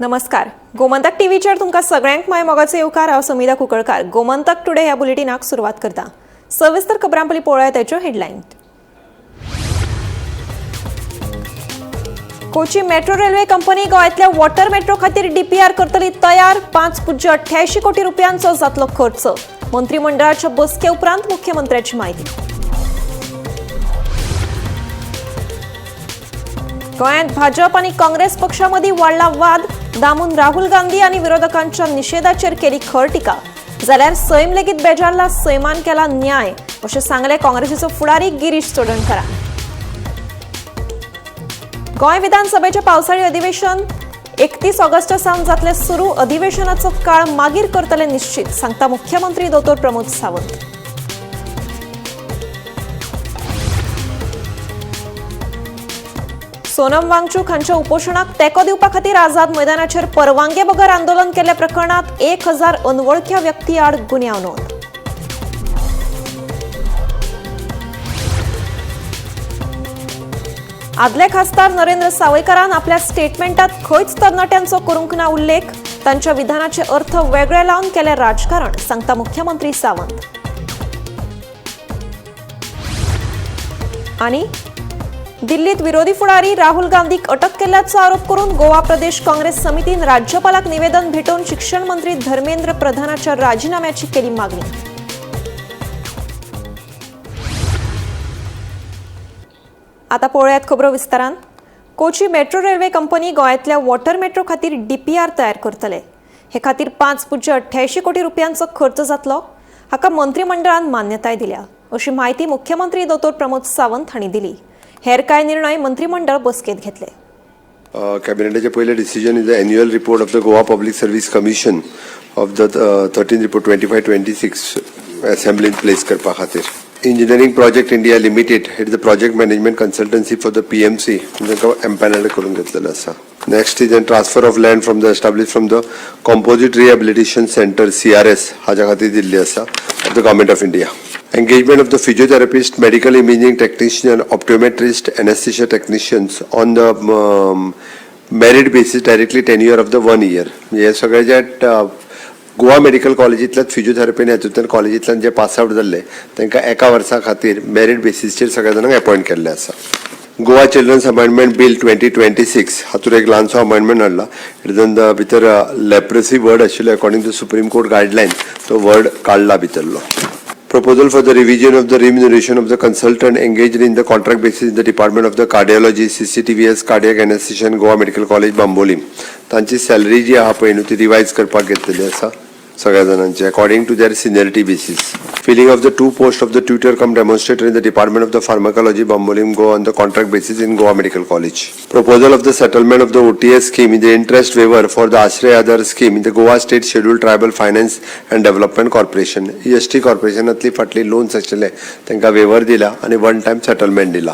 नमस्कार, गोमंतक टीव्हीचेर तुमकां सगळ्यांक my मोगाचो येवकार. हांव समिधा कुंकळकार. गोमंतक टुडे ह्या बुलेटिनाक सुरवात करता. सविस्तर खबरां पयलीं पळोवया ताच्यो headline. Kochi metro railway company गोंयांतल्या वॉटर मेट्रो खातीर डीपीआर करतली तयार. 5.88 कोटी रुपयांचो जातलो खर्च. मंत्रिमंडळाच्या बसके उपरांत मुख्यमंत्र्याची म्हायती. गोंयांत भाजप आनी काँग्रेस पक्षा मदीं वाडला वाद. दामून राहुल गांधी आनी विरोधकांच्या निशेधाचेर केली खर टिका. जाल्यार सैम लेगीत बेजारला, सैमान केला न्याय अशें सांगलें काँग्रेसीचो फुडारी गिरीश चोडणकारान. गोंय विधानसभेचें पावसाळी अधिवेशन 31 ऑगस्ट सावन जातलें सुरू. अधिवेशनाचो काळ मागीर करतले निश्चित, सांगता मुख्यमंत्री दोतोर प्रमोद सावंत. सोनम वांगचूक हांच्या उपोशणाक तेंको दिवपा खातीर आझाद मैदानाचेर परवानगे बगर आंदोलन केल्ल्या प्रकरणात 1000 अनवळख्या व्यक्ती आड गुन्यांव नोंद. आदले खासदार नरेंद्र सावयकारान आपल्या स्टेटमेंटात खंयच तरणाट्यांचो करूंक ना उल्लेख. तांच्या विधानाचे अर्थ वेगळे लावन केले राजकारण, सांगता मुख्यमंत्री सावंत. आनी दिल्लीत विरोधी फुडारी राहुल गांधीक अटक केल्ल्याचो आरोप करून गोवा प्रदेश काँग्रेस समितीन राज्यपालाक निवेदन भेटोवन शिक्षण मंत्री धर्मेंद्र प्रधानाच्या राजीनाम्याची केली मागणी. आता पळोवयात खबरो विस्तारान. कोची मेट्रो रेल्वे कंपनी गोंयांतल्या वॉटर मेट्रो खातीर डीपीआर तयार करतले. हे खातीर 5.88 कोटी रुपयांचो खर्च जातलो. हाका मंत्रिमंडळान मान्यताय दिल्या अशी म्हायती मुख्यमंत्री दोतोर प्रमोद सावंत हांणी दिली. हेर कांय निर्णय मंत्रिमंडळ बसकेत घेतले. कॅबिनेटाचे पयले decision is the annual report of the Goa Public Service Commission of the 13 report 25-26 असेंब्लीन place करपा खातीर. Engineering Project India Limited it the project management consultancy for the PMC तांकां एम्पॅनल करून घेतलेलो आसा. Next is an transfer of land from the establish from the Composite Rehabilitation Centre CRS हाज्या खातीर दिल्ली आसा of the Government of India. Engagement of the physiotherapist, medical imaging technician, optometrist, anesthesia technicians on the merit basis directly tenure of the 1 year. हे सगळे जे Goa medical कॉलेजींतल्यान physiotherapy आनी हातूंतल्यान कॉलेजींतल्यान जे pass out जाल्ले तांकां एका वर्सा खातीर मेरीट बेसीसचेर सगळ्या जाणांक अपॉयंट केल्ले आसा. गोवा चिल्ड्रन्स अमेंडमेंट बील 2026 हातूंत एक ल्हानसो अमेंडमेंट हाडला. It is भितर लेप्रसी वर्ड आशिल्लो according to Supreme Court guideline तो वर्ड काडला भितरलो. Proposal for the revision of the remuneration of the consultant engaged in the contract basis in the Department of the Cardiology, CCTVS, Cardiac Anesthesia, Goa Medical College, Bambolim. तांची salary जी आहा पळय न्हू ती revise करपाक घेतलेली आसा सगळ्या जाणांची according to their seniority basis. Filling of the 2 post of the tutor cum demonstrator in the Department of the Pharmacology, Bambolim, Goa on the contract basis in Goa Medical College. Proposal of the settlement of the OTS scheme in the interest waiver for the Ashray Aadhar scheme in the Goa State Scheduled Tribal Finance and Development Corporation. ST कॉर्पोरेशनांतली फाटली loans आशिल्ले तांकां waiver दिला आनी one time settlement दिला.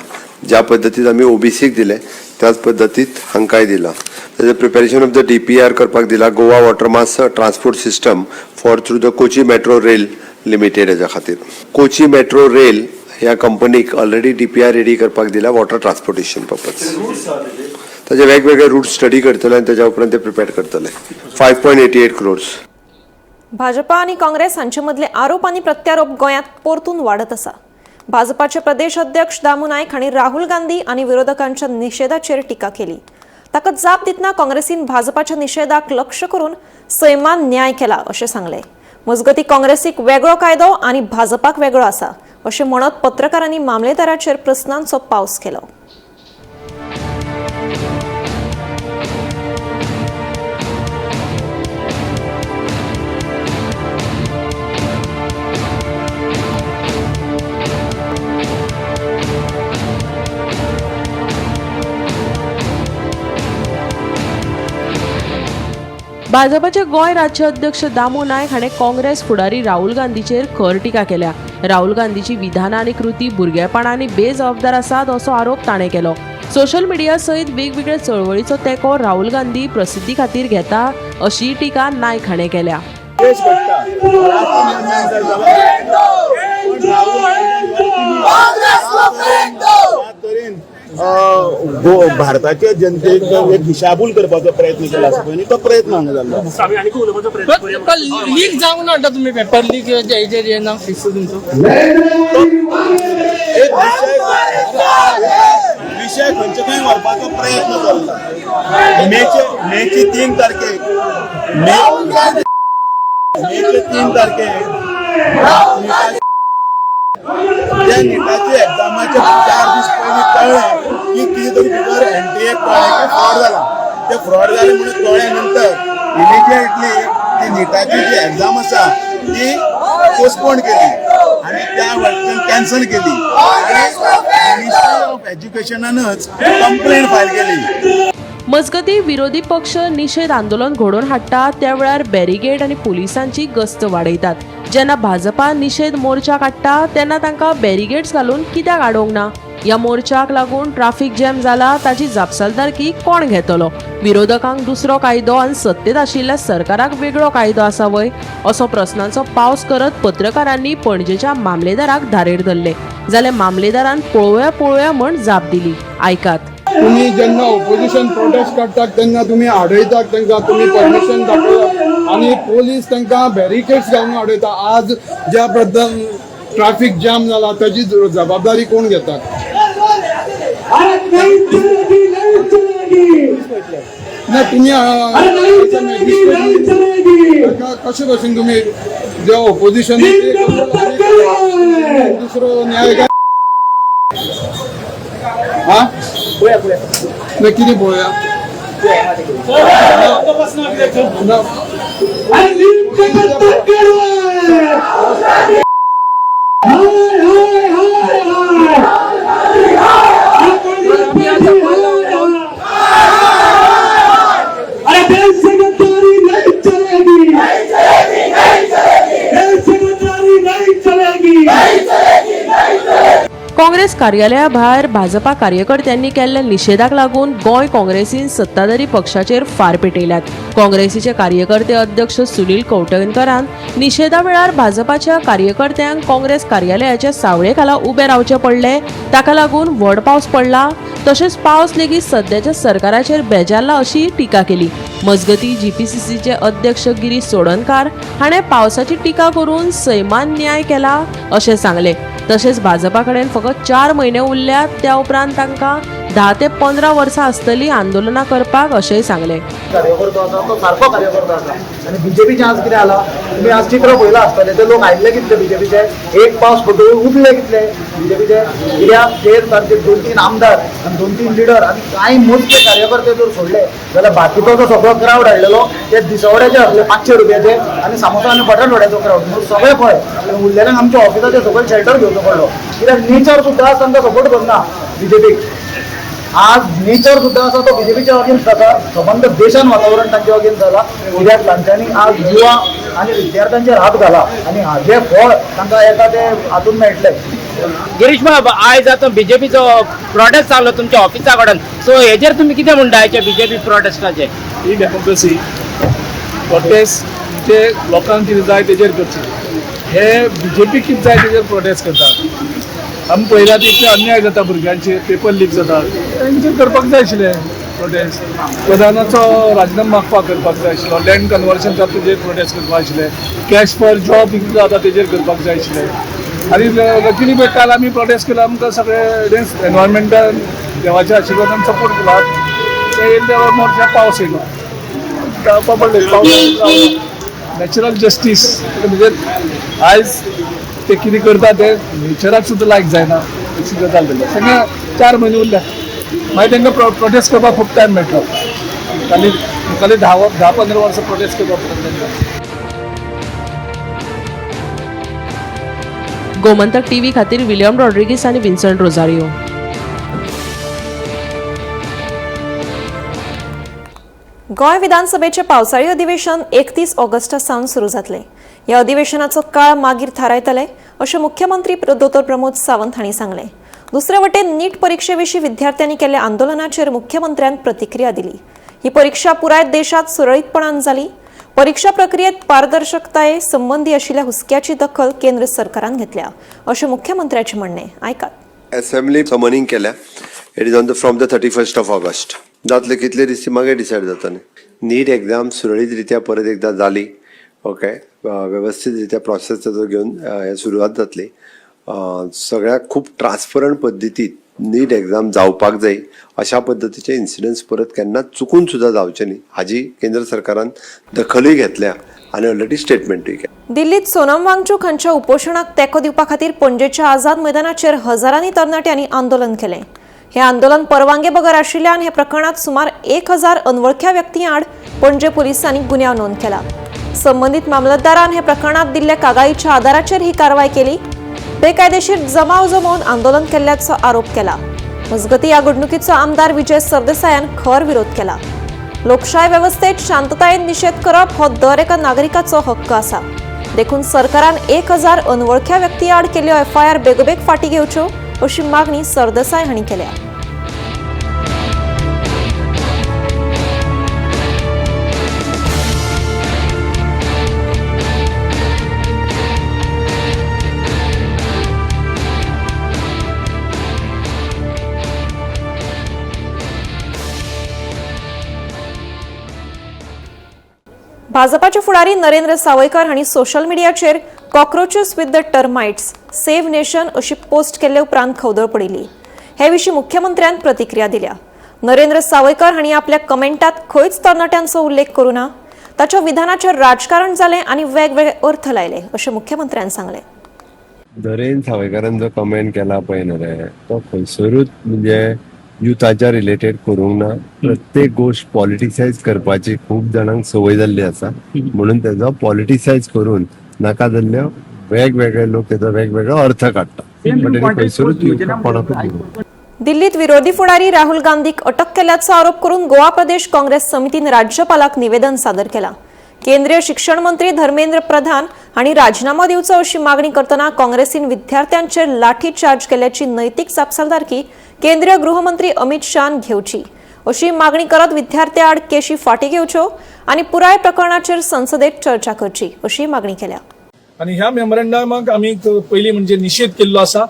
ज्या पद्दतीत आमी ओबीसीक दिले त्याच पद्दतीत हांकांय दिला. ताजें preparation of the DPR करपाक दिला Goa water mass transport system for through the Kochi Metro Rail Limited हेज्या खातीर. कोची मेट्रो रेल ह्या कंपनीक ऑलरेडी डीपीआर रेडी करपाक दिला वॉटर ट्रान्सपोर्टेशन पर्पज. ताजे वेगवेगळे रूट स्टडी करतले आनी ताज्या उपरांत ते प्रिपेर करतले. 5.88 क्रोर्स. भाजपा आनी काँग्रेस हांचे मदले आरोप आनी प्रत्यारोप गोंयांत परतून वाडत आसा. भाजपाचे प्रदेश अध्यक्ष दामू नायक हांणी राहुल गांधी आनी विरोधकांच्या निशेधाचेर टिका केली. ताका जाप दितना काँग्रेसीन भाजपाच्या निशेधाक लक्ष करून सैमान न्याय केला अशें सांगलें. मजगतीं काँग्रेसीक वेगळो कायदो आनी भाजपाक वेगळो आसा अशें म्हणत पत्रकारांनी मामलेदाराचेर प्रस्नांचो पावस केलो. भाजपाचे गोंय राज्य अध्यक्ष दामू नायक हाणें काँग्रेस फुडारी राहुल गांधीचेर खर टिका केल्या. राहुल गांधीची विधानां आनी कृती भुरगेपणां आनी बेजबाबदार आसात असो आरोप ताणें केलो. सोशल मिडिया सयत वेगवेगळ्या चळवळीचो तेंको राहुल गांधी प्रसिद्धी खातीर घेता अशी टिका नायक हाणें केल्या. भारताच्या जनतेक एक दिशाभूल करपाचो प्रयत्न केला आसा पळय न्ही, तो प्रयत्न हांगा जाल्लो आसा. आमी आनीक उलोवपाचो प्रयत्न करूया. लीक जावंक ना म्हणटा तुमी पेपर लीक हेजेर हे ना फिक्स तुमचो एक विशय विशय खंयचे खंय व्हरपाचो प्रयत्न चल्ला. मेचे 3 तारखेक मेचे 3 तारखेक त्या निटाच्या एग्जामाच्या 4 दीस पयलीं कळ्ळें की कितें तरी भितर एनटीए कळ्ळें की फ्रॉड जाला. ते फ्रॉड जालें म्हणून कळ्ळ्या नंतर इमिजिएटली ती निटाची जी एग्जाम आसा ती पोस्टपोन केली आनी त्या वटच्यान कॅन्सल केली आनी मिनिस्ट्री ऑफ एज्युकेशनानच कंप्लेन फायल केली. मजगती विरोधी पक्ष निशेध आंदोलन घडोवन हाडटा त्या वेळार बॅरिगेड आनी पुलिसांची गस्त वाडयतात. जेन्ना भाजपा निशेध मोर्चा काडटा तेन्ना तांकां बॅरिगेड्स घालून कित्याक आडोवंक ना? ह्या मोर्चाक लागून ट्राफीक जॅम जाला ताची जापसालदारकी कोण घेतलो? विरोधकांक दुसरो कायदो आनी सत्तेत आशिल्ल्या सरकाराक वेगळो कायदो आसा वय, असो प्रस्नांचो पावस करत पत्रकारांनी पणजेच्या मामलेदाराक धारेर धरले. जाल्यार मामलेदारान पळोवया पळोवया म्हण जाप दिली. आयकात. तुम्ही जेन्ना ओपोजिशन प्रोटेस्ट काडटात तेन्ना तुमी आडयतात तांकां, तुमी परमिशन दाखयतात आनी पोलीस तांकां बॅरिकेड्स घालून आडयता. आज ज्या पद्दतीन ट्राफीक जाम जाला ताची जबाबदारी कोण घेता? ना तुमी कशे भशेन तुमी जे ओपोजिशन दुसरो न्याय काय? हा ना कितें पळोवया? ना. अरे देश से गद्दारी नहीं चलेगी, नहीं चलेगी, नहीं चलेगी, देश से गद्दारी नहीं चलेगी, नहीं चलेगी, नहीं चलेगी. काँग्रेस कार्यालया भायर भाजपा कार्यकर्त्यांनी केल्ल्या निशेधाक लागून गोंय काँग्रेसीन सत्ताधारी पक्षाचेर फार पेटयल्यात. काँग्रेसीचे कार्यकर्ते अध्यक्ष सुनील कवठणकरान निशेधा वेळार भाजपाच्या कार्यकर्त्यांक काँग्रेस कार्यालयाच्या सावळे खाला उबे रावचे पडले. ताका लागून व्हड पावस पडला, तशेंच पावस लेगीत सद्याच्या सरकाराचेर बेजारला अशी टिका केली. मजगती जीपीसीसीचे अध्यक्ष गिरीश चोडणकार हाणें पावसाची टिका करून सैमान न्याय केला अशें सांगलें. तशेंच भाजपा कडेन फकत 4 म्हयने उरल्यात, त्या उपरांत तांकां 10 ते 15 वर्सां आसतलीं आंदोलनां करपाक अशेंय सांगलें. कार्यकर्तो आसा तो सारको कार्यकर्तो आसा आनी बीजेपीचें आज कितें जाला, तुमी आज चित्र पळयलां आसतलें, ते लोक आयिल्ले कितले बीजेपीचे, एक पावस फटोवन उरले कितले बीजेपीचे. कित्याक ते तांचे 2-3 आमदार आनी 2-3 लिडर आनी कांय मोजके कार्यकर्ते जर सोडले जाल्यार बाकीचो जो सगळो क्रावड हाडलेलो ते दिसवड्याचे आसले 500 रुपयाचे आनी सामोसा आनी बटाटवड्याचो क्रावड, म्हणून सगळे पळय आनी उरलेल्यांक आमच्या ऑफिसाचे सगळे शेल्टर घेवचो पडलो. कित्याक नेचर सुद्दां तांकां सपोर्ट करना बीजेपीक. आज नेचर सुद्दां आसा तो बीजेपीच्या अगेन्स्ट आसा, सबंद देशान वातावरण तांच्या अगेन्स्ट जाला. कित्याक तांच्यांनी आज युवा आनी विद्यार्थ्यांचेर हात घाला आनी हाजें फळ तांकां येता ते हातून मेळटलें. गिरीश बाब, आयज आतां बीजेपीचो प्रोटेस्ट चाललो तुमच्या ऑफिसा कडेन, सो हेजेर तुमी कितें म्हणटा आयच्या बीजेपी प्रोटेस्टाचेर? ही डेमोक्रेसी प्रोटेस्ट जे लोकांक कितें जाय तेजेर करचे, हे बीजेपी कितें जाय तेजेर प्रोटेस्ट करता. आमी पळयला तितले अन्याय जाता भुरग्यांचेर, पेपर लीक जाता, तेंचेर करपाक जाय आशिल्लें प्रोटेस्ट. प्रधानाचो राजिनामो मागपाक करपाक जाय आशिल्लो, लँड कन्वर्शन जाता तेजेर प्रोटेस्ट करपाक आशिल्लें, कॅश फॉर जॉब कितें जाता तेजेर करपाक जाय आशिल्लें. आनी लकीली पळय काल आमी प्रोटेस्ट केलो, आमकां सगळे एनवायरमेंटान देवाच्या आशिर्वादान सपोर्ट केलो. ते येयले त्या मोर्चा पावस येयलो, रावपा पडलें. पावस नॅचरल जस्टीस म्हणजे आयज ते कितें करता ते नेचराक सुद्दां लायक जायना अशी गजाल जाली. सगळें 4 म्हयने उरल्या, मागीर तांकां प्रोटेस्ट करपाक खूब टायम मेळटलो. मुखाल्ली 10-15 वर्सां प्रोटेस्ट करपाक पडटलें तांकां. गोमंतक टीव्ही खातीर विलियम रॉड्रिगीस आनी विन्संट रोजारियो. गोंय विधानसभेचें पावसाळी अधिवेशन 31 ऑगस्टा सावन सुरू जातलें. ह्या अधिवेशनाचो काळ मागीर थारायतले अशें मुख्यमंत्री दोतोर प्रमोद सावंत हांणी सांगलें. दुसरे वटेन नीट परिक्षे विशीं विद्यार्थ्यांनी केल्ल्या आंदोलनाचेर मुख्यमंत्र्यान प्रतिक्रिया दिली. ही परिक्षा पुराय देशांत सुरळीतपणान जाली. परिक्षा प्रक्रियेत पारदर्शकताये संबंदी आशिल्ल्या हुस्क्याची दखल केंद्र सरकारान घेतल्या अशें मुख्यमंत्र्याचें म्हणणें. आयकात. एसेंब्ली समनींग केल्या. It is on the from the 31st of August. जातले कितले दीस ती मागीर डिसायड जाता न्ही. नीट एक्झाम सुरळीत रित्या परत एकदा जाली, ओके, वेवस्थीत रित्या प्रोसेस ताचो घेवन हें सुरवात जातली. सगळ्याक खूब ट्रान्सपरंट पद्दतीन नीट एक्झाम जावपाक जाय. अशा पद्दतीचे इन्सिडंट्स परत केन्नाच चुकून सुद्दां जावचे न्ही हाजी केंद्र सरकारान दखलूय घेतल्या आनी ऑलरेडी स्टेटमेंटूय केल्या. दिल्लीत सोनम वांगचूक हांच्या उपोशणाक तेंको दिवपा खातीर पणजेच्या आझाद मैदानाचेर हजारांनी तरणाट्यांनी आंदोलन केलें. हे आंदोलन परवानगे बगर आशिल्ल्यान हे प्रकरणात सुमार 1000 अनवळख्या व्यक्तीं आड पणजे पोलिसांनी गुन्यांव नोंद केला. संबंदीत मामलतदारान हे प्रकरणात दिल्ल्या कागाळीच्या आदाराचेर ही कारवाय केली. बेकायदेशीर जमाव जमोवन आंदोलन केल्ल्याचो आरोप केला. मजगतीं, ह्या घडणुकीचो आमदार विजय सरदेसायान खर विरोध केला. लोकशाय वेवस्थेत शांततायेन निशेध करप हो दर एका नागरिकाचो हक्क आसा. देखून सरकारान 1000 अनवळख्या व्यक्ती आड केल्ल्यो एफआयआर बेगोबेग फाटीं घेवच्यो अशी मागणी सरदेसाय हांणी केल्या. भाजपाचे फुडारी नरेंद्र सावयकर हांणी सोशल मिडियाचेर "Cockroaches with the termites, save nation" अशी पोस्ट केल्ले उपरांत खवदळ पडिल्ली. हे विशीं मुख्यमंत्र्यान प्रतिक्रिया दिल्या. नरेंद्र सावयकर हांणी आपल्या कमेंटात खंयच तरणाट्यांचो उल्लेख करूं ना. ताच्या विधानाचेर राजकारण जालें आनी वेगवेगळे अर्थ लायले अशें मुख्यमंत्र्यान सांगलें. नरेंद्र सावयकारान जो कमेंट केला पळय न्हू रे, तो खंयसरूच म्हणजे युथाच्या रिलेटेड करूंक ना. प्रत्येक गोश्ट पॉलिटिसायज करपाची खूब जाणांक संवय जाल्ली आसा, म्हणून तेजो पॉलिटिसायज करून नाका जाल्ले वेगवेगळे लोक तेजो वेगवेगळो अर्थ काडटा, बट तेणी खंयसरूच कोणाकूच दिवंक ना. दिल्लीत विरोधी फुडारी राहुल गांधीक अटक केल्याचो आरोप करून गोवा प्रदेश काँग्रेस समितीन राज्यपालाक निवेदन सादर केलां. केंद्रीय शिक्षण मंत्री धर्मेंद्र प्रधान हांणी राजीनामो दिवचो अशी मागणी करतना काँग्रेसीन विद्यार्थ्यांचेर लाठीचार्ज केल्याची नैतीक जापसालदारकी केंद्रीय गृहमंत्री अमित शहान घेवची अशी मागणी करत विद्यार्थ्यां आड केशी फाटीं घेवच्यो आनी पुराय प्रकरणाचेर संसदेत चर्चा करची अशी मागणी केल्या. आनी ह्या मेमोरंडमाक आमी पयलीं म्हणजे निशेध केल्लो आसा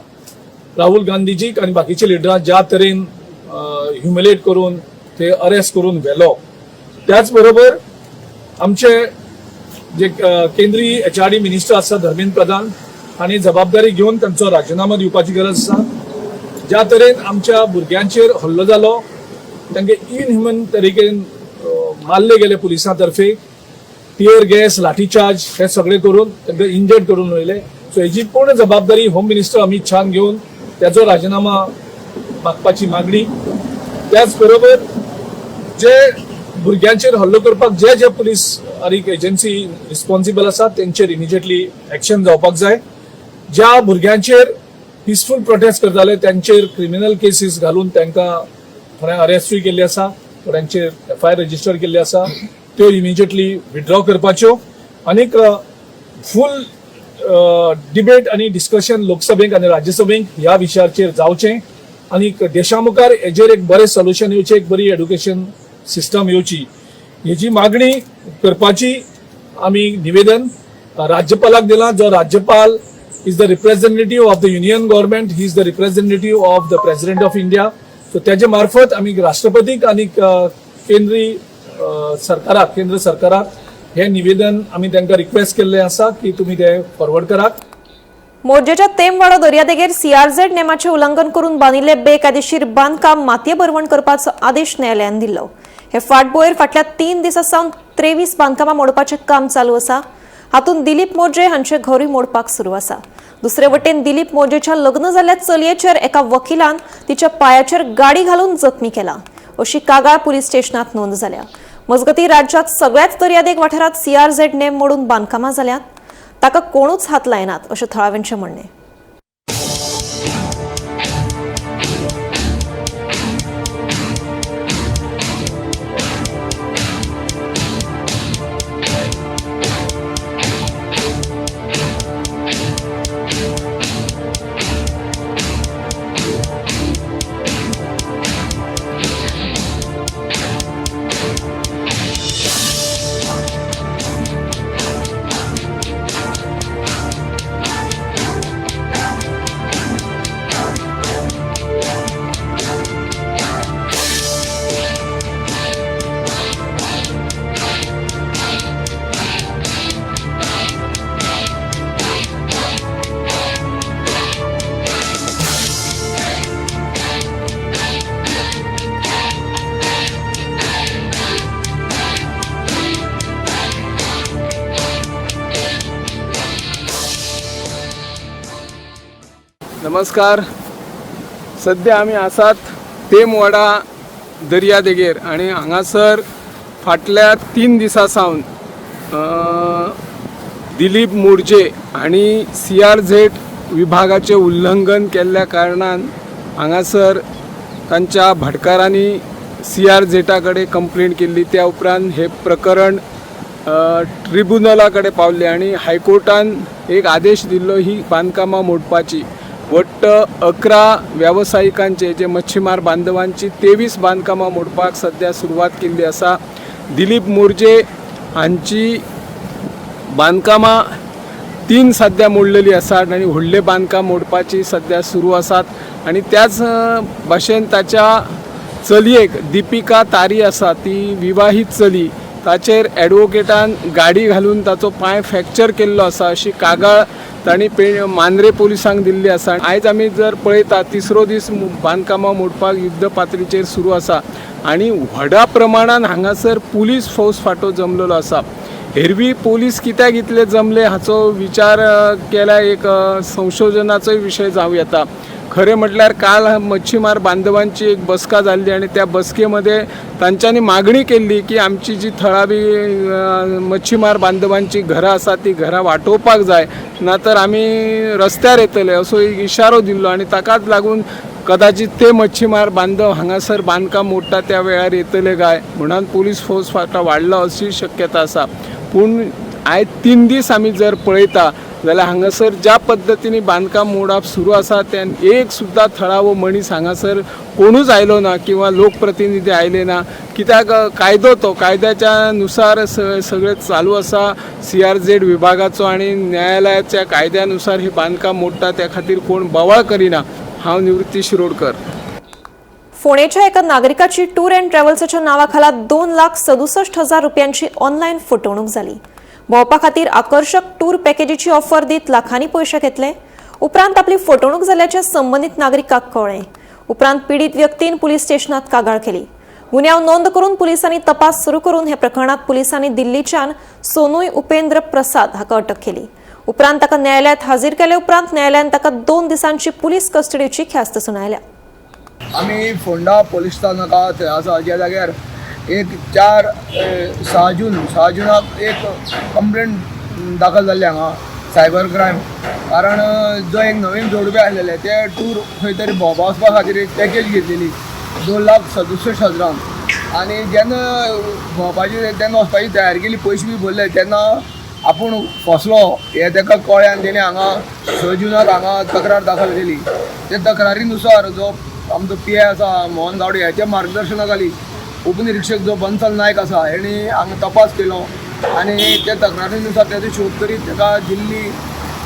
राहुल गांधीजीक आनी बाकीचे लिडरांक, ज्या तरेन ह्युमिलेट करून ते अरेस्ट करून व्हेलो. त्याच बरोबर आमचे जे केंद्रीय एचआरडी मिनिस्टर आसा धर्मेंद्र प्रधान हांणी जबाबदारी घेवन तांचो राजिनामो दिवपाची गरज आसा. ज्या तरेन आमच्या भुरग्यांचेर हल्लो जालो, तांकां इनह्युमन तरेन मारले गेले पुलिसां तर्फे, टियर गॅस, लाठीचार्ज हे सगळे करून तांकां इंजर्ड करून वयले. सो हेजी पूर्ण जबाबदारी होम मिनिस्टर अमित शहान घेवन त्याचो राजिनामा मागपाची मागणी. त्याच बरोबर जे भुरग्यांचेर हल्लो करपाक जे जे पुलीस आनी एजन्सी रिस्पॉन्सिबल आसात, तेंचेर इमिजिएटली एक्शन जावपाक जाय. ज्या भुरग्यांचेर पिसफूल प्रोटेस्ट करताले, त्यांचेर क्रिमिनल केसीस घालून तांकां थोड्यांक अरेस्टूय केल्ली आसा, थोड्यांचेर एफआयआर रजिस्टर केल्ली आसा, त्यो इमिजिएटली विथड्रॉ करपाच्यो. आनीक फूल डिबेट आनी डिस्कशन लोकसभेक आनी राज्यसभेक ह्या विशयाचेर जावचें आनी देशा मुखार हेजेर एक बरें सोल्युशन येवचें, एक बरी एड्युकेशन सिस्टम येवची, हेजी मागणी करपाची आमी निवेदन राज्यपालाक दिलां. जो राज्यपाल is the representative of the union government, he is the representative of the President of India. So त्याचे मार्फत आमी राष्ट्रपतीक आनी केंद्रीय सरकाराक, केंद्र सरकाराक हे निवेदन आमी तांकां रिक्वेस्ट केल्लें आसा की तुमी ते फॉरवर्ड करात. मोरजेच्या तेमवाडो दर्यादेगेर सीआरझेड नेमाचें उल्लंघन करून बांदिल्ले बेकायदेशीर बांदकाम मातये भरवण करपाचो आदेश न्यायालयान दिल्लो. हे फाटभुंयेर फाटल्या 3 दिसां सावन 23 बांदकामां मोडपाचें काम चालू आसा. हातूंत दिलीप मोरजे हांचे घरूय मोडपाक सुरू आसा. दुसरे वटेन दिलीप मोरजेच्या लग्न जाल्ल्या चलयेचेर एका वकिलान तिच्या पायाचेर गाडी घालून जखमी केला अशी कागाळ पुलीस स्टेशनात नोंद जाल्या. मजगतीं, राज्यात सगळ्याच दर्यादेग वाठारात सीआरझेड नेम मोडून बांदकामां जाल्यात, ताका कोणूच हात लायनात अशें थळाव्यांचें म्हणणें. नमस्कार. सध्या आमी आसात तेमवाडा दर्यादेगेर आनी हांगासर फाटल्या 3 दिसां सावन दिलीप मोरजे आनी CRZ विभागाचें उल्लंघन केल्ल्या कारणान हांगासर तांच्या भाटकारांनी CRZा कडेन कंप्लेन केल्ली. त्या उपरांत हें प्रकरण ट्रिब्युनला कडेन पावलें आनी हायकोर्टान एक आदेश दिल्लो ही बांदकामां मोडपाची. वट्ट 11 वेवसायिकांचे जे मच्छीमार बांधवांची 23 बांदकामां मोडपाक सद्या सुरवात केल्ली आसा. दिलीप मोरजे हांची बांदकामां 3 सद्या मोडलेली आसात आनी व्हडले बांदकाम मोडपाची सद्या सुरू आसात. आनी त्याच भाशेन ताच्या चलयेक दिपिका तारी आसा, ती विवाहीत चली, ताचेर एडवोकेटान गाडी घालून ताचो पांय फ्रॅक्चर केल्लो आसा अशी कागाळ तांणी मांद्रे पोलिसांक दिल्ली आसा. आयज आमी जर पळयता तिसरो दीस बांदकामां मोडपाक युद्ध पातळीचेर सुरू आसा आनी व्हडा प्रमाणान हांगासर पुलीस फौज फांटो जमलेलो आसा. हेरवी पोलीस कित्याक इतले जमले हाचो विचार केल्यार एक संशोधनाचोय विशय जावं येता. खरें म्हटल्यार काल मच्छीमार बांधवांची एक बसका जाल्ली आनी त्या बसकेमध्ये तांच्यांनी मागणी केल्ली की आमची जी थळावी मच्छीमार बांधवांची घरां आसा ती घरां वाटोवपाक जाय, ना तर आमी रस्त्यार येतले असो एक इशारो दिल्लो आनी ताकाच लागून कदाचित ते मच्छीमार बांधव हांगासर बांदकाम मोडटा त्या वेळार येतले काय म्हणून पोलीस फोर्स फाटा वाडलो अशी शक्यता आसा. पूण आयज 3 दीस आमी जर पळयता जाल्यार हांगासर ज्या पद्दतीन बांदकाम मोडप सुरू आसा त्या एक सुद्दां थळावो मनीस हांगासर कोणूच आयलो ना किंवा लोकप्रतिनिधी आयले ना. कित्याक कायदो तो कायद्याच्या नुसार सगळें चालू आसा. CRZ विभागाचो आनी न्यायालयाच्या कायद्यानुसार हे बांदकाम मोडटा त्या खातीर कोण बोवाळ करिना. हांव निवृत्ती शिरोडकर. फोंडेच्या एका नागरिकाची टूर अँड ट्रॅव्हल्साच्या नावाखाला 2,67,000 रुपयांची ऑनलायन फटवणूक जाली. भोंवपा खातीर आकर्शक टूर पॅकेजीची ऑफर दीत लाखांनी पयशे घेतले. उपरांत आपली फटवणूक जाल्ल्याचें संबंदीत नागरिकाक कळ्ळें. उपरांत पिडीत व्यक्तीन पुलीस स्टेशनात कागाळ केली. गुन्यांव नोंद करून पुलिसांनी तपास सुरू करून हे प्रकरणात पुलिसांनी दिल्लीच्यान सोनूय उपेंद्र प्रसाद हाका अटक केली. उपरांत ताका न्यायालयात हाजीर केले उपरांत न्यायालयान ताका 2 दिसांची पुलीस कस्टडीची ख्यास्त सुनायल्या. आमी फोंडा पोलीस स्थानका थंय आसा ज्या जाग्यार एक 6 जुनाक एक कंप्लेंट दाखल जाल्ली हांगा सायबर क्रायम. कारण जो एक नवीन जोडपे आसलेले ते टूर खंय तरी भोंवपा वचपा खातीर एक पॅकेज घेतलेली 2,67,000 आनी जेन्ना भोंवपाची तेन्ना वचपाची तयारी केली, पयशे बी भरले तेन्ना आपूण फसलो हें ताका कळ्ळें आनी तेणें हांगा 6 जुनाक हांगा तक्रार दाखल केली. ते तक्रारीनुसार जो आमचो PI आसा मोहन गावडे ह्याच्या मार्गदर्शना खाली उपनिरीक्षक जो बन्सल नायक आसा हेणी हांगा तपास केलो आनी त्या तक्रारीनुसार तेजो शोध करीत ताका दिल्ली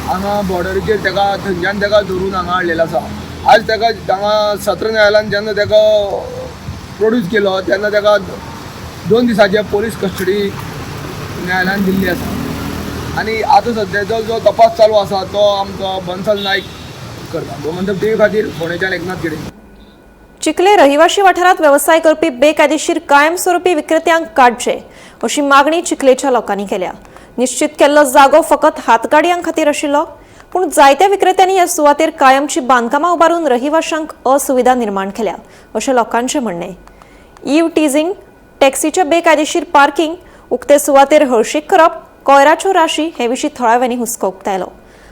हांगा बॉर्डरीचेर ताका थंयच्यान ताका धरून हांगा हाडलेलो आसा. आज ताका हांगा सत्र न्यायालयान जेन्ना ताका प्रोड्यूस केलो तेन्ना ताका 2 दिसांचे पोलीस कस्टडी न्यायालयान दिल्ली आसा. आनी आतां सद्याचो जो तपास चालू आसा तो आमचो बन्सल नायक करता. गोमंतक टीव्ही खातीर फोंडेच्यान एकनाथ गिडे. चिखले रहिवाशी वाठारात वेवसाय करपी बेकायदेशीर कायमस्वरूपी विक्रेत्यांक काडचे अशी मागणी चिखलेच्या लोकांनी केल्या. निश्चित केल्लो जागो फकत हातगाडयां खातीर आशिल्लो, पूण जायत्या विक्रेत्यांनी ह्या सुवातेर कायमची बांदकामां उबारून रहिवाशांक असुविधा निर्माण केल्या अशें लोकांचें म्हणणें. इव्ह टीजिंग, टॅक्सीचे बेकायदेशीर पार्किंग, उक्ते सुवातेर हळशीक करप, कोयराच्यो राशी हे विशीं थळाव्यांनी हुस्को उक्तायलो.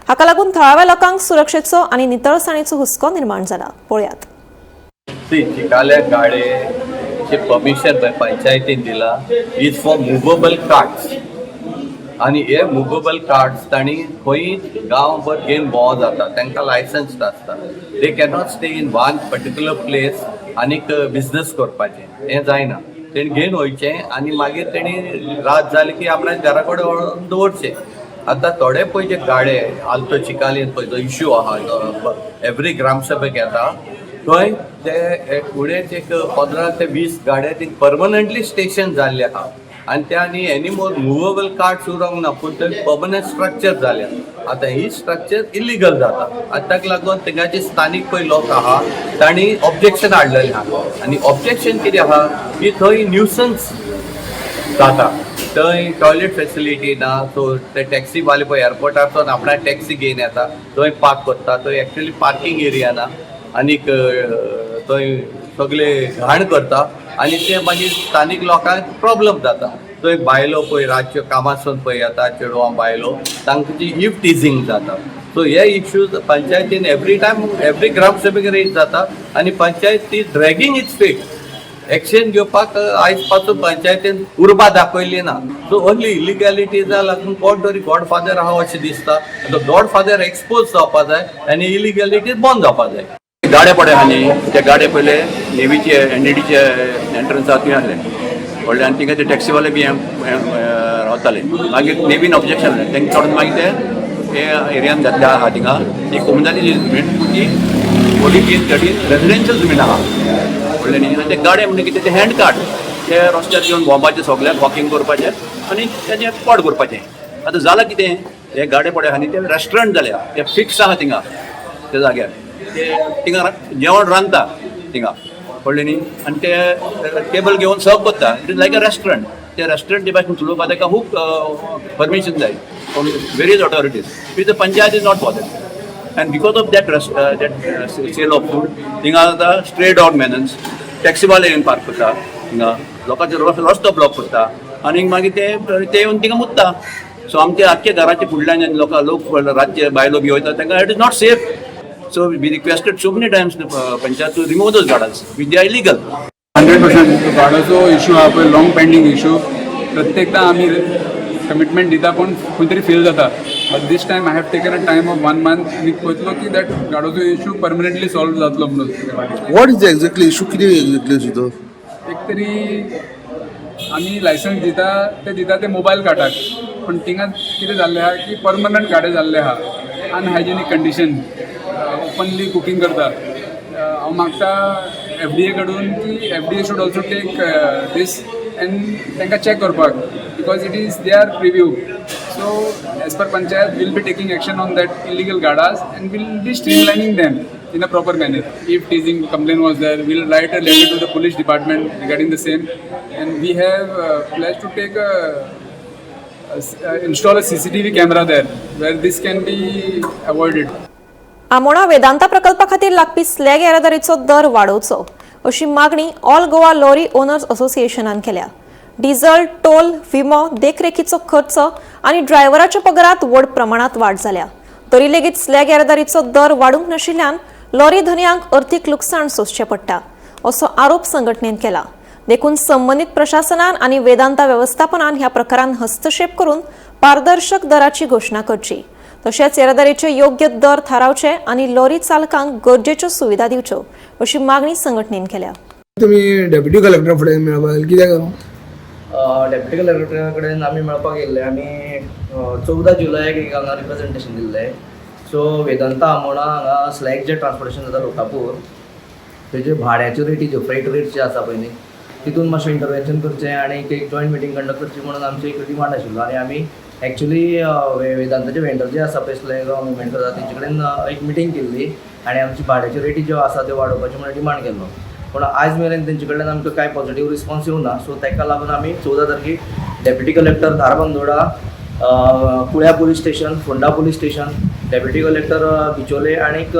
हाका लागून थळाव्या लोकांक सुरक्षेचो आनी नितळसाणेचो हुस्को निर्माण जाला. पळयात. चिकाले गाडे परमिशन पंचायतीन दिला is for movable carts आनी हे मुवेबल कार्ट्स तांणी खंय गांवभर घेवन भोंवो जाता, तांकां लायसन्स आसता. They cannot stay in one particular place आनीक बिजनस करपाचें हें जायना. तेणी घेवन वयचें आनी मागीर तेणी रात जाली की आपणाच्या घरा कडेन व्हरून दवरचें. आतां थोडे पळय जे गाडे आलतो चिकालीन पळय जो इश्यू आहा एवरी ग्रामसभेक येता थंय ते उणेच एक 15 ते 20 गाडे ती परमनंटली स्टेशन जाल्ले आहा आनी ते आनी एनी मोर मुवेबल कार्ट्स उरोंक ना, पूण थंय परमनंट स्ट्रक्चर जाल्या. आतां ही स्ट्रक्चर इलिगल जाता आनी ताका लागून थिंगाचे स्थानीक पळय लोक आहा तांणी ऑब्जेक्शन हाडलेलें आहा आनी ऑब्जेक्शन कितें आहा की थंय न्यूसन्स जाता. थंय टॉयलेट फेसिलिटी ना. सो ते टॅक्सीवाले पळय एअरपोर्टारसून आपणा टॅक्सी घेवन येता, थंय पार्क करता. थंय एक्चुअली पार्किंग एरिया ना आनीक थंय सगळे घाण करता आनी ते मागीर स्थानीक लोकांक प्रॉब्लम जाता. थंय बायलो पळय रातच्यो कामासून पळय येता, चेडवां बायलो, तांकां जी इव टिजींग जाता. सो हे इश्यूज पंचायतीन एवरी टायम एवरी ग्रामसभेक रेज जाता आनी पंचायत ती ड्रॅगींग it's feet. Action घेवपाक आयज पासून पंचायतीन उर्बा दाखयली ना. सो ओन्ली इलिगॅलिटीजा लागून कोण तरी गॉडफादर आहा अशें दिसता. आतां गॉडफादर एक्सपोज जावपा जाय आनी इलिगॅलिटीज बंद जावपा जाय. गाडे पडे आहा न्ही, ते गाडे पयले नेवीचे एनडीडीचे एंट्रन्स आहा थंय आहले व्हडले आनी थिंगा ते टॅक्सीवाले बी रावताले. मागीर नेवीन ऑब्जेक्शन जालें, तांकां काडून मागीर ते हे एरियान घातले आहा. थिंगा ती कोमुनिदादी जमीन, ती ओडीपी 13 रेजिडेन्शियल जमीन आहा, व्हडले न्ही. आनी ते गाडे म्हणजे कितें, ते हँड कार्ट, ते रस्त्यार घेवन भोंवपाचे, सगळ्याक वॉकिंग करपाचें आनी तेजें स्पॉट करपाचें. आतां जालां कितें, हे गाडे पडे आहा न्ही, ते रेस्टॉरंट जाल्या, ते फिक्स आहा थिंगा. त्या जाग्यार ते थिंगा जेवण रांदता थिंगा, कळ्ळें न्ही, आनी ते टेबल घेवन सर्व करता. It is like a restaurant. ते रेस्टॉरंट भाशेन चलोवपाक ताका खूब परमिशन जाय from various authorities, which the panchayat is not bothered, and because of that sale of food थिंगा आतां स्ट्रे डॉग मेनन्स, टॅक्सीवाले येवन पार्क करता थिंगा, लोकांचे रस्तो ब्लॉक करता आनी मागीर ते ते येवन थिंगा मुत्ता. सो आमच्या आख्ख्या घराच्या फुडल्यान लोकां लोक रातचे बायलो बी वयता, तांकां it is not safe. So we requested so many times panchayat to remove those gardens which they are illegal. 100%. गाडाचो issue आहा पळय, लॉंग पेंडींग इशू. प्रत्येकदा आमी कमिटमेंट दिता पूण खंय तरी फेल जाता, but this time I have taken a time of one month आनी पळयतलो की that गाडोचो इशू परमनंटली सॉल्व जातलो म्हणून. What is the exactly issue? कितें एक्झॅक्टली इशू तो? एक तरी आमी लायसन्स दिता ते दिता ते मोबायल कार्टाक, पूण थिंगा कितें जाल्लें आहा की परमनंट गाडे जाल्ले आहा, अनहायजेनीक कंडिशन, ओपनली कुकींग करता. हांव मागता एफडीए कडून की FDA should also take this and तांकां चॅक करपाक, because it is their purview. So as per panchayat, we'll be taking action on that illegal gadas and we'll be streamlining them in a proper manner. Eve teasing complaint was there, we'll write a letter to the police department regarding the same, and we have pledged to take a install a CCTV camera there where this can be avoided. Amona Vedanta प्रकल्पा खातीर लागपी slag येरादारीचो दर वाडोवचो अशी मागणी all Goa lorry owners असोसिएशनान केल्या. Diesel, toll, विमो, देखरेखीचो खर्च आनी ड्रायव्हराच्या पगारात व्हड प्रमाणात वाड जाल्या. तरी लेगीत स्लॅग येरादारीचो दर वाडूंक नाशिल्ल्यान लॉरी धनयांक अर्थीक लुकसाण सोंसचें पडटा असो आरोप संघटनेन केला. देखून संबंदीत प्रशासनान आनी वेदांता वेवस्थापनान ह्या प्रकारान हस्तक्षेप करून पारदर्शक दराची घोशणा करची, तशेंच येरादारीचे योग्य दर थारावचे आनी लॉरी चालकांक गरजेच्यो सुविधा दिवच्यो अशी मागणी संघटनेन केल्या. तुमी डेप्युटी कलेक्टर फुडें मेळपाक कित्याक? डेप्युटी कलेक्टरा कडेन आमी मेळपाक येयल्ले. आमी 14 जुलयाक एक हांगा रिप्रेझेंटेशन दिल्लें. सो वेदांता आमोणा हांगा स्लॅग जे ट्रान्सपोर्टेशन जाता लोकापूर, तेजे भाड्याच्यो रेटी ज्यो फ्रेट रेट जे आसा पळय न्ही, तितून मातशें इंटरवेन्शन करचें आनी एक जॉयंट मिटींग कंडक्ट करची म्हणून आमची एक डिमांड आशिल्लो. आनी आमी एक्चुली वेदांताचे वेंडर जे आसा पळय, स्लॅग मुवमेंट करता, तेंचे कडेन एक मिटींग केल्ली आनी आमची भाड्याच्यो रेटी ज्यो आसा त्यो वाडोवपाच्यो म्हणून डिमांड केल्लो. पूण आयज मेरेन तेंचे कडल्यान आमकां कांय पॉझिटीव रिस्पॉन्स येवना. सो ताका लागून आमी 14 तारखेक डेप्युटी कलेक्टर धारबांदोडा, कुळ्या police station, Ponda police station, deputy collector Bicholim आनीक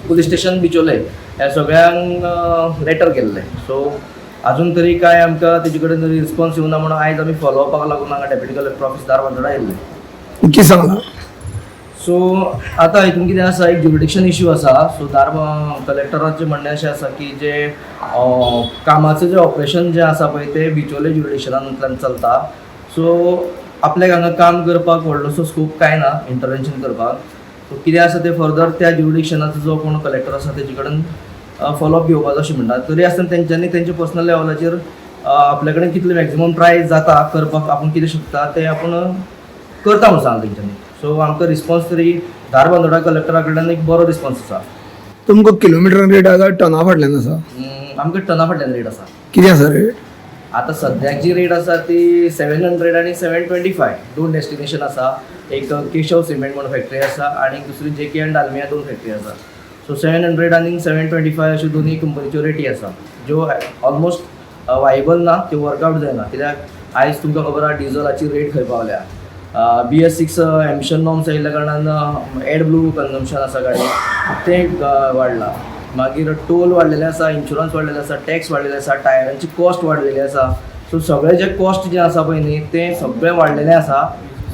पुलीस स्टेशन बिचोले ह्या सगळ्यांक लेटर केल्लें. सो अजून तरी काय आमकां तेजे कडेन रिस्पॉन्स येवना म्हणून आयज आमी फॉलोअपाक लागून हांगा डेप्युटी कलेक्टर ऑफिस धारबांदोडा येयल्ले. कितें सांगलां? सो आतां हितून कितें आसा, एक ज्युरिडिक्शन इश्यू आसा. सो दार कलेक्टराचें म्हणणें अशें आसा की जे कामाचें जें ऑपरेशन जें आसा पळय, तें बिचोले ज्युरिडिक्शनांतल्यान चलता. सो आपल्याक हांगा काम करपाक व्हडलोसो स्कोप कांय ना इंटरवेन्शन करपाक. सो कितें आसा तें फर्दर त्या ज्युरिडिक्शनाचो जो कोण कलेक्टर आसा तेजे कडेन फॉलोअप घेवपाचो अशें म्हणटा. तरी आसतना तेंच्यांनी तेंच्या पर्सनल लेवलाचेर आपल्या कडेन कितले मॅक्झिमम ट्राय जाता करपाक, आपूण कितें शकता तें आपूण करता म्हणून सांगलां तेंच्यांनी. सो आमकां रिस्पॉन्स तरी धारबांदोडा कलेक्टरा कडल्यान एक बरो रिस्पॉन्स आसा. तुमकां किलोमिटर रेट आसा, टना फाटल्यान आसा? आमकां टना फाटल्यान रेट आसा. कितें आसा रेट? आतां सद्याक जी रेट आसा ती 700 आनी 725. दोन डेस्टिनेशन आसा, एक केशव सिमेंट म्हणून फॅक्टरी आसा आनी दुसरी जे के एन डालमिया, दोन फॅक्टरी आसा. सो 700 आनी 725 अश्यो दोनूय कंपनीच्यो रेटी आसा, ज्यो ऑलमोस्ट वायबल ना, त्यो वर्कआउट जायना कित्याक आयज तुमकां खबर आहा डिझलाची रेट खंय पावल्या. BS6 emission norms आयिल्ल्या कारणान एड ब्लू कन्जम्पशन आसा गाडयेक, तें वाडलां. मागीर टोल वाडलेले आसा, इन्शुरन्स वाडलेले आसा, टॅक्स वाडलेले आसा, टायरांची कॉस्ट वाडलेली आसा. सो सगळें जे कॉस्ट जें आसा पळय न्ही तें सगळें वाडलेलें आसा.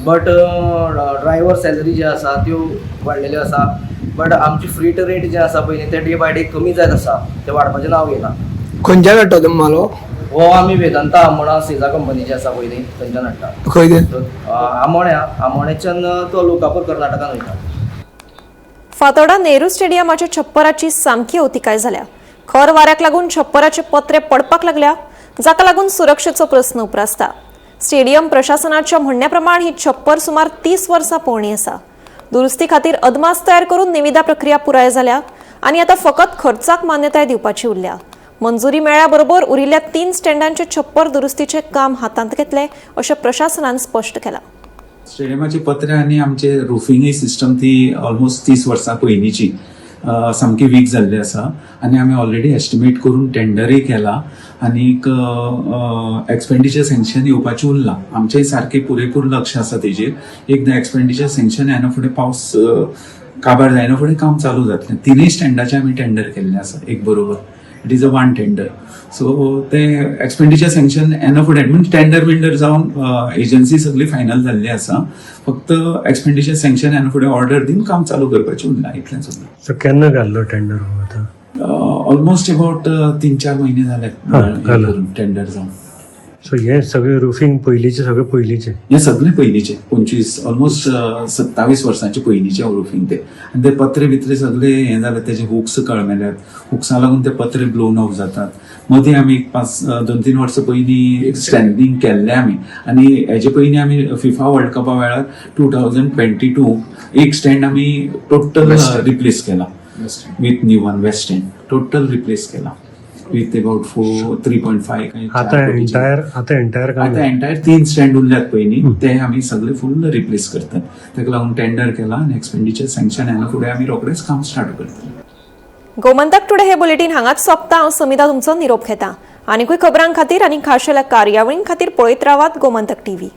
बट ड्रायवर सॅलरी जे आसा त्यो वाडलेल्यो आसा, बट आमची फ्रीट रेट जे आसा पळय न्ही ते डे बाय डे कमी जायत आसा, ते वाडपाचें नांव घेना. खंयच्यान हाडटा तुमी म्हाल हो? हो आमी वेदांता आमोणा सेजा कंपनीचे आसा पळय न्ही थंयच्यान हाडटा. खंय तें? आमोण्या, आमोण्याच्यान तो लोकापूर कर्नाटकान वयता. फातोर्डा नेहरू स्टेडियमाच्या छप्पराची सामकी अवतिकाय जाल्या. खर वाऱ्याक लागून छप्पराचे पत्रे पडपाक लागल्या, जाका लागून सुरक्षेचो प्रस्न उप्रासता. स्टेडियम प्रशासनाच्या म्हणण्या प्रमाण ही छप्पर सुमार 30 वर्सां पोरणी आसा. दुरुस्ती खातीर अदमास तयार करून निविदा प्रक्रिया पुराय जाल्या आनी आतां फकत खर्चाक मान्यताय दिवपाची उरल्या. मंजुरी मेळ्ळ्या बरोबर उरिल्ल्या 3 स्टँडांचे छप्पर दुरुस्तीचे काम हातांत घेतले अशें प्रशासनान स्पश्ट केलां. स्टेडियमाचे पत्रे आनी आमचे रुफिंगय सिस्टम ती ऑलमोस्ट 30 वर्सां पयलींची सामकी वीक जाल्ली आसा आनी आमी ऑलरेडी एस्टिमेट करून टेंडरूय केला आनीक एक्सपेंडिचर सँक्शन येवपाचें उरलां. आमचें सारकें पुरेपूर लक्ष आसा तेजेर. एकदां एक्सपेंडिचर सँक्शन येना फुडें पावस काबार जायना फुडें काम चालू जातलें. तिनूय स्टँडाचें आमी टेंडर केल्लें आसा एक बरोबर. It is a one tender. So ते एक्सपेंडिचर सँक्शन येना फुडें म्हणजे टेंडर बिंडर जावन एजन्सी सगळी फायनल जाल्ली आसा. फक्त एक्सपेंडिचर सँक्शन येना फुडें ऑर्डर दिवन काम चालू करपाचें उरलां इतलेंच उरलां. सो केन्ना घाल्लो टेंडर हो आतां? ऑलमोस्ट अबाउट 3-4 महिने जाले टेंडर जावन. सो हे सगळे रुफिंग पयलींचे, सगळे पयलींचे? हे सगळे पयलींचे, 25 ऑलमोस्ट 27 वर्सांचे पयलींचे रुफिंग ते. आनी ते पत्रे बित्रे सगळे हे जाले, तेजे हुक्स कळमेल्यात, हुक्सां लागून ते पत्रे ब्लोवन ऑफ जातात. मदीं आमी 2-3 वर्सां पयलीं स्टँडिंग केल्लें आमी आनी हेजे पयलीं आमी फिफा वर्ल्ड कपा वेळार 2022 एक स्टँड आमी टोटल रिप्लेस केला with new one. West stand total replace केला विथ अबाउट 3.5. आता एंटायर, आता एंटायर काम? आता एंटायर 3 स्टँड उरल्यात पयलीं, ते आमी सगळे फुल रिप्लेस करतात. ताका लागून टेंडर केला आनी एक्सपेंडिचर सँक्शन येना फुडें आमी रोखडेच काम स्टार्ट करतले. गोमंतक टुडे हे बुलेटीन हांगाच सोंपता. हांव समिता तुमचो निरोप घेता. आनीकूय खबरां खातीर आनी खाशेल्या कार्यावळीं खातीर पळयत रावात गोमंतक टीव्ही.